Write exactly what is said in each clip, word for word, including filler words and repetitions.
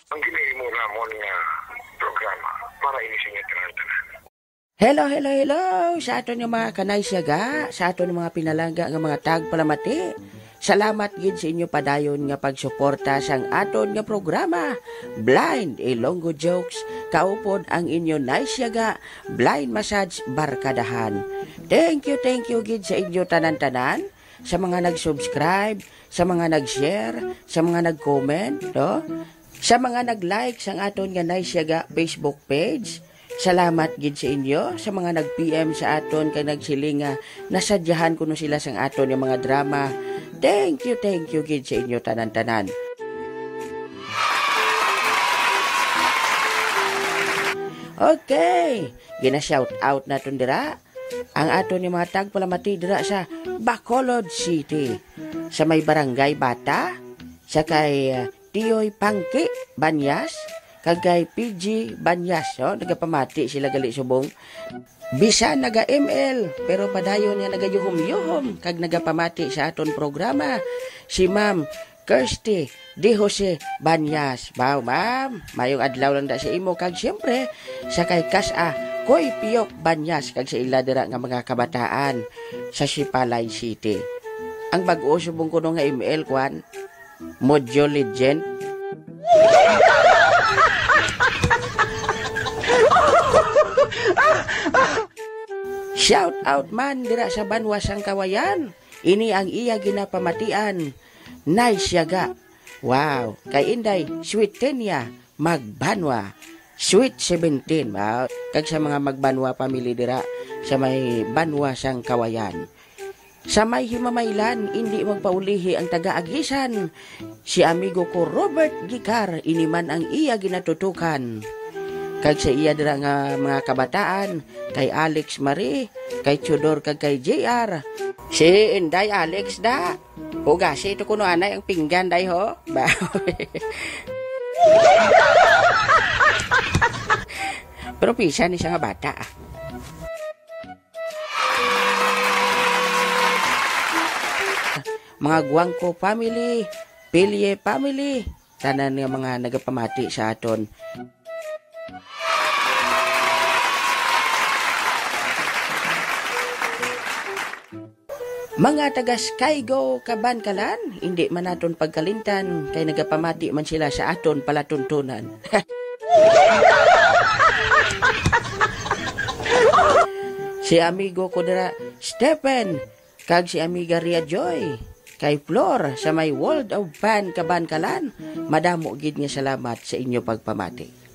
Ang ginahimo namon nga programa para ini sa inyo tanan-tanan. Hello, hello, hello sa aton nga mga kanay siyaga, sa aton nga mga pinalangga nga mga tagpalamati. Salamat gid sa inyo padayon nga pagsuporta sang aton nga programa, Blind Ilonggo Jokes, kaupod ang inyo nay siyaga, Blind Massage Barkadahan. Thank you, thank you gid sa inyo tanan-tanan, sa mga nag-subscribe, sa mga nag-share, sa mga nag-comment, no? Sa mga nag-like sang aton nga Nay Siyaga Facebook page, salamat gid sa inyo. Sa mga nag-P M sa aton kag nagsiling nga nasadyahan kuno sila sang aton nga mga drama, thank you, thank you gid sa inyo tanan-tanan. Okay, gina-shout out naton dira ang aton nga mga tagpalamati dira sa Bacolod City, sa may Barangay Bata, sa kay, uh, Tiyoy Pangki Banyas, kag kay P G Banyas, oh, nagapamati sila gali subong. Bisan naga-M L, pero padayon nga nagayuhom-yuhom kag nagapamati sa aton programa si Ma'am Kirsty De Jose Banyas. Baw, ma'am, mayong adlaw lang da sa imo, kag siyempre sa kay Kas-a Koy Piyok Banyas kag sa ila dira nga mga kabataan sa Sipalay City. Ang bag-o subong kuno nga M L, kwan, Mobile Legend. Shout out man dira sa banwa sang Kawayan. Ini ang iya ginapamatian. Nay Siyaga. Wow, kay Inday Sweet Tenya Magbanwa. Sweet Seventeen, ah, kag sa mga Magbanwa family dira sa may banwa sang Kawayan. Sa may himamaylan, indi magpaulihi ang taga-agisan. Si amigo ko Robert Gicar, ini man ang iya ginatutukan. Kag sa iya dira nga mga kabataan, kay Alex Marie, kay Theodore kag kay J R. Si Inday Alex da. Hugasi ito kuno anay ang pinggan, day, ho. Ba? Pero pisa ni siya nga bata, ah. Mga Guangco family, Pilye family, tanan nga mga nagapamati sa aton. Mga taga Skygo Kabankalan, hindi man naton pagkalimtan kay nagapamati man sila sa aton palatuntunan. Si amigo ko dira, Stephen, kag si amiga Ria Joy, kay Flor sa may World of Fun Kabankalan, madamo gid nga salamat sa inyo pagpamati.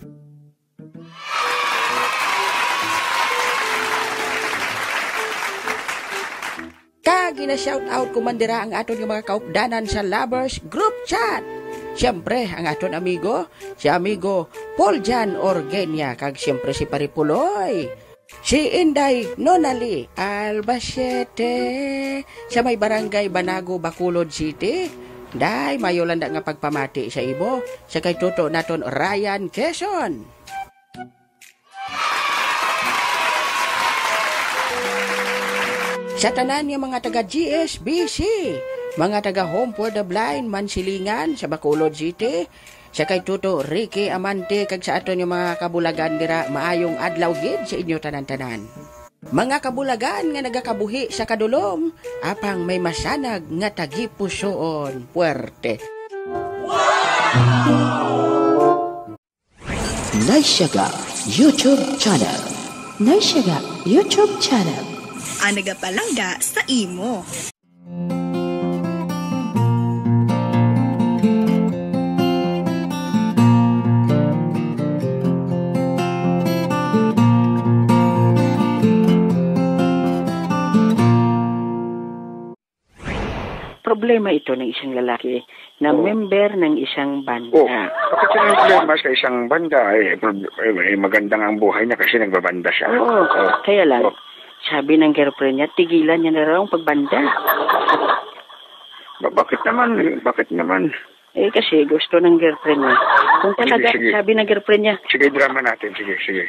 Kag gina-shout out ko man dira ang aton nga mga kaupdanan sa Lovers Group Chat. Siyempre, ang aton amigo, si amigo Paul Jan Orgenia, kag siyempre si Pare Puloy. Si Inday Nonali Albacete sa may Barangay Banago, Bacolod City. Day, mayo lang da nga pagpamati sa imo, sa kay Toto naton Ryan Quezon. Sa tanan nga mga taga G S B C, mga taga Home for the Blind, Mansilingan, sa Bacolod City, sa kay Toto Ricky Amante, kag sa aton nga mga kabulagan dira, maayong adlaw gid sa inyo tanan-tanan. Mga kabulagan nga nagakabuhi sa kadulom, apang may masanag nga tagipusoon, puwerte. Naisyaga YouTube Channel. Naisyaga YouTube Channel. Ang nagapalangga sa imo. Problema ito ng isang lalaki na Oh. member ng isang banda. Oh, bakit siya ang problema sa isang banda? Eh, prob-, eh, eh, maganda nga ang buhay niya kasi nagbabanda siya. Oo, Oh. kaya lang, Oh. sabi ng girlfriend niya, tigilan niya na raw ang pagbanda. Ba-, bakit naman? Bakit naman? Eh, kasi gusto ng girlfriend niya. Kung Sige, talaga, sige. sabi ng girlfriend niya, Sige, drama natin. Sige, sige.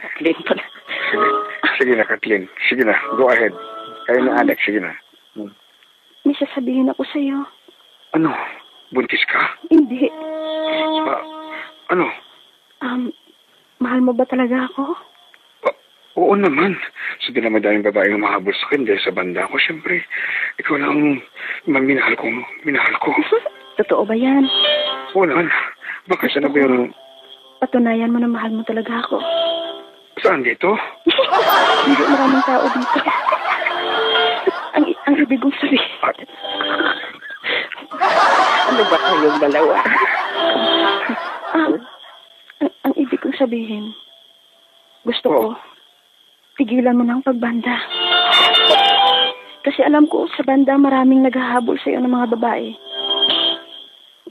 Kathleen pala. Sige. Sige na, Kathleen. Sige na. Go ahead. Kayo na, Alex. Sige na. Hmm. May sasabihin ako sa'yo. Ano? Buntis ka? Hindi. Ah, ano? Um, mahal mo ba talaga ako? Ah, oo naman. Sa dinami-daming babae nga mahabol sa akin dahil sa banda ko, siyempre, ikaw lang ang minahal ko, minahal ko. Totoo ba yan? Oo naman. Bakit? Gusto Ano ba ko yung patunayan mo na mahal mo talaga ako. Saan dito? Hindi maraming tao dito. Ang, ang ibig kong sabihin. Ano ba kayong dalawa? Ah, ang, ang ibig kong sabihin, gusto ko, Oh. tigilan mo na ang pagbanda. Kasi alam ko, sa banda, maraming naghahabol sa'yo ng mga babae.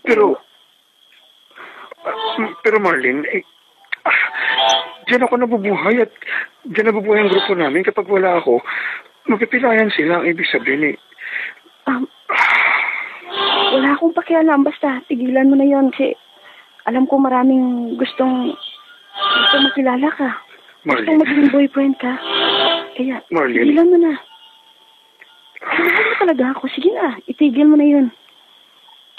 Pero, ah, pero Marlene, eh, ah, diyan ako nabubuhay at diyan nabubuhay ang grupo namin. Kapag wala ako, mapipilayan sila. Ang ibig sabihin, eh, Um, wala akong pakialam. Basta, tigilan mo na yon kasi alam ko maraming gustong, gustong makilala ka. Gustong Marlene. maging boyfriend ka. Kaya, Marlene. tigilan mo na. Mahal mo talaga ako. Sige na, itigil mo na yon.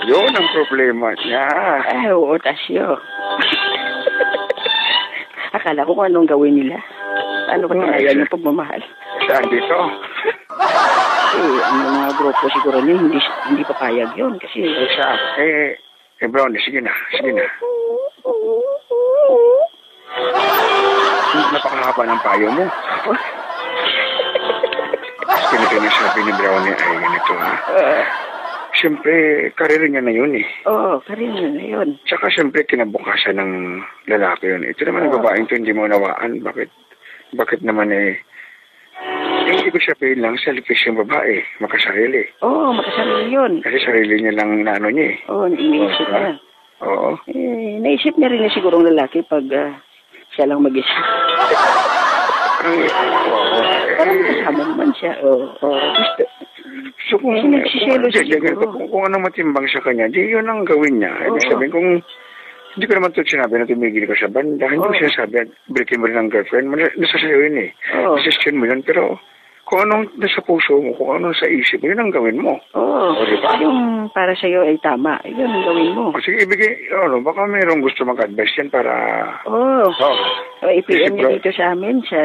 Yun ang problema niya. Ay, oo, Tasyo. Akala ko kung anong gawin nila. Paano ko Nga, tinayan sir. yung pagmamahal? Saan dito? Eh, ang mga grupo siguro niya, hindi, hindi papayag yun. Kasi, Siya, eh, eh, Brownie, sige na, sige na. Napakahaba ng payo mo. Ganito yung sabi ni Brownie ay ganito, ha? Ah. Siyempre, karera niya na yun, eh. Oo, karera niya na yun. Tsaka, siyempre, kinabukasan ng lalaki yun. Ito naman ang Oo. babaeng to, hindi mo unawaan. Bakit? Bakit naman, eh? Yung ibig sabihin lang, selfish yung babae, makasarili. Oo, makasarili yun. Kasi sarili niya lang na ano niya, eh. Oo, iniisip Oo, niya. Oo. Eh, naisip niya rin na siguro ang lalaki pag, ah, siya lang mag-isa. Ang, oo. Parang kasama naman siya. Oo. Oo. Gusto. So, kung, Kasi nagsiselo kung, siya di, di, siguro. kung, kung anong matimbang sa kanya, di yun ang gawin niya. Ibig Oo. sabihin, kung hindi ko naman to sinabi na tumigil ka sa banda, hindi ko Oo. sinasabi, breakin mo rin ang girlfriend mo. Nasa sa'yo yun eh. Oo. Decision mo yun, pero kung anong nasa puso mo, kung anong sa isip mo, yun ang gawin mo. Oo. O, di ba? Yung para sa'yo ay tama, yun ang gawin mo. O, sige, ibigay, ano, baka mayroong gusto mag-advise yan para Oo. Oo. O, i-P M Kasi niya bro- dito sa amin, sa